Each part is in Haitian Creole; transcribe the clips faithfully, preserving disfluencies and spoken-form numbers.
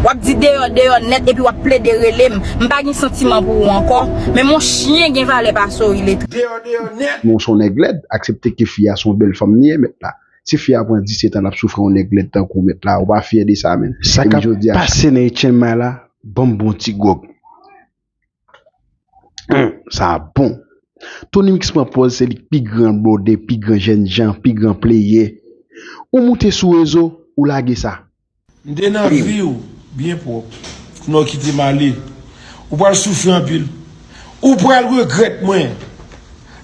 W ap di deyò, deyò nèt, epi w ap plede rele m. M pa gen santiman pou ou ankò. Men mon chyen gen valè pase w, iletre. Men w se yon nèg lèd, aksepte ke fi a se yon bèl fanm li ye, mèt la. Si fi a pran disèt an, l ap soufri yon nèg lèd tankou w, mèt la. Ou pa fyè de sa, menm. Sa k ap pase nan H M I la, ban m bon ti gwòg. Hum, sa bon. Tony Mix pran pòz se li k pi gran blòdè, pi gran jènjan, pi gran pleyè. Ou moute sou rezo, ou lage sa. M te nan vi w byen pwòp. Kounye a w kite m ale. Ou pral soufri anpil. Ou pral regrèt mwen.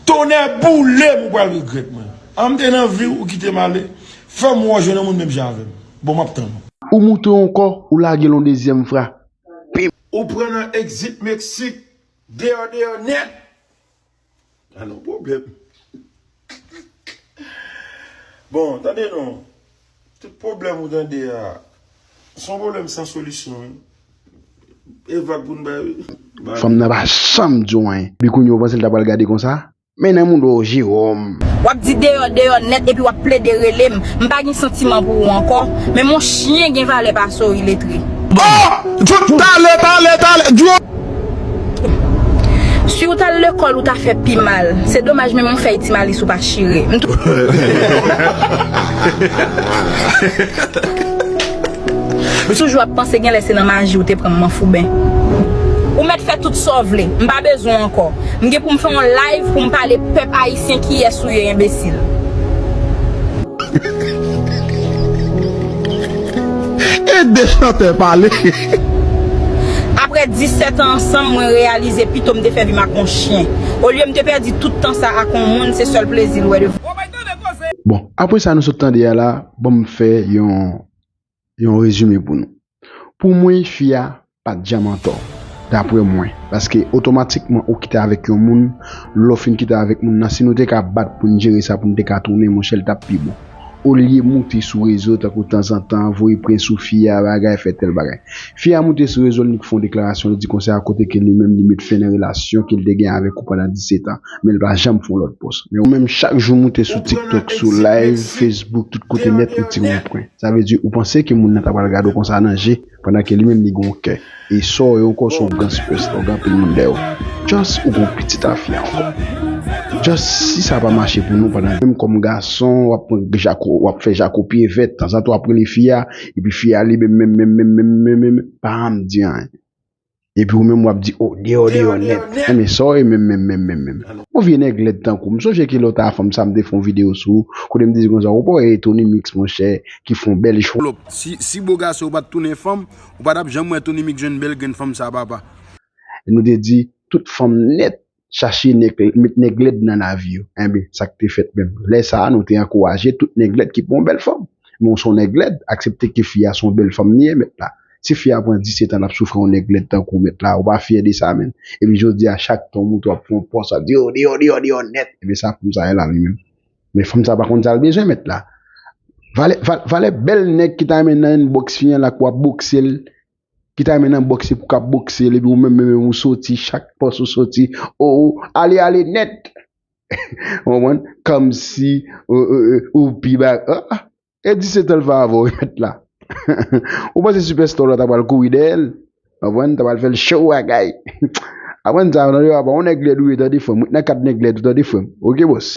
Tonnè boule m, ou pral regrèt mwen. An m te nan vi w, ou kite m ale. Fè m wè w jwenn yon moun menm jan avè m. Bon, m ap tann ou. Ou moute ankò, ou lage l yon dezyèm fwa. Ou pran nan Exit Mexique, deyò deyò nèt. A non pwoblèm. Bon, tande non. Tout pwoblèm ou tande a, se yon pwoblèm san solisyon wi. E vag pou n bay wi. Fanm nan pa janm di w anyen. Epi kounye a w panse l ta pral gade konsa? Men nan mouda w Jewòm. W ap di deyò, deyò nèt epi w ap plede rele m. M pa gen santiman pou ou ankò. Men mon chyen gen valè pase w, iletre. Oh! Djo, talè, talè, talè, Djo! Si w t al lekòl, ou ta fè pi mal. Se domaj, menm yon fèy Ti Malis ou pa chire. M tou- M toujou ap panse genlè se nan maji ou te pran m Manfouben. Ou mèt fè tout sa w vle. M pa bezwen w ankò. M gen pou m fè yon live pou m pale pèp ayisyen kiyès ou ye, enbesil. E de chantè pale. Apre disèt an ansanm, mwen reyalize pito m te fè vi m ak yon chyen. Olye m te pèdi tout tan sa ak yon moun, se sèl plezi l wè devan. Bon, apre sa nou sot tande a la, ban m fè yon, yon rezime pou nou. Pou mwen, fi a pa t janm antò, dapre mwen. Paske otomatikman ou kite avèk yon moun, lè w fin kite avèk moun nan, si nou te ka bat pou n jere sa, pou n te ka tounen, monchè, l t ap pi bon. Olye moute sou rezo tankou tanzantan, voye pran sou fi a, bagay, fè tèl bagay. Fi a moute sou rezo, li nik fè yon deklarasyon, li di konsa a kote ke li menm li met fen nan relasyon ke l te gen avèk ou pandan disèt an, men l pa janm fè yon lòt pòs. Men ou menm chak jou moute sou TikTok, sou live, Facebook, tout kote nèt ou tire yon pwen. Sa vle di ou panse ke moun nan ta pral gade w konsa nan je pandan ke li menm li gen yon kè. E sa w ye ankò se yon gran sipèsta, w gen anpil moun dèyè w. Just ou gen yon pitit a fi a ankò. Just si sa pa mache pou nou pandan menm kòm gason w ap pran jako, w ap fè jako pye vèt, tanzantan w ap rele fi a, epi fi a li menm menm menm menm menm menm menm pa janm di anyen. Epi ou menm w ap di oh deyò deyò nèt. Enben sa w ye menm menm menm menm menm. Yon vye nèg lèd tankou w. M sonje ke lòt a fanm sa m te fè yon videyo sou ou, kote m te di konsa ou pa wè e Tony Mix monchè ki fè yon bèl chwa. Si, si bo gason ou pa t tounen fanm, ou pa t ap janm wè Tony Mix jwenn bèl grenn fanm sa papa. Nou te di tout fanm nèt chache nèg, met nèg lèd nan lavi yo. Enben, sa k te fèt menm. Lè sa a, nou te ankouraje tout nèg lèd ki pran yon bèl fanm. Men w se yon nèg lèd, aksepte ke fi a se yon bèl fanm li ye, mèt la. Si fi a pran disèt an, l ap soufri yon nèg lèd tankou w, mèt la, ou pa fyè de sa menm. Epi jodi a, chak tan w moute, w ap fè yon pòs, w ap di, oh, deyò, deyò, deyò nèt. Ebyen, sa fanm sa ye la, li menm. Men fanm sa pa konn sa l bezwen, mèt la. Valè, valè bèl nèg ki ta renmen nan inbox fi an la, k w ap bokse l, ki ta renmen nan bòks se pou k ap bòkse l, epi ou menm, menm, menm, ou soti, chak pòs ou soti, o, o, ale, ale nèt! Ou konprann? Kòmsi ou, ou, ou, ou pi ba, ah, ah, e disèt an l fè avè w, mèt la. Ou panse sipèsta w la ta pral kouri dèyè l? Ou konprann? Ta pral fè l cho bagay. Aprann sa, nan yo, apa, yon nèg lèd ou ye, tande frè m. Ou nan kad nèg lèd ou, tande frè m. Oke, bòs.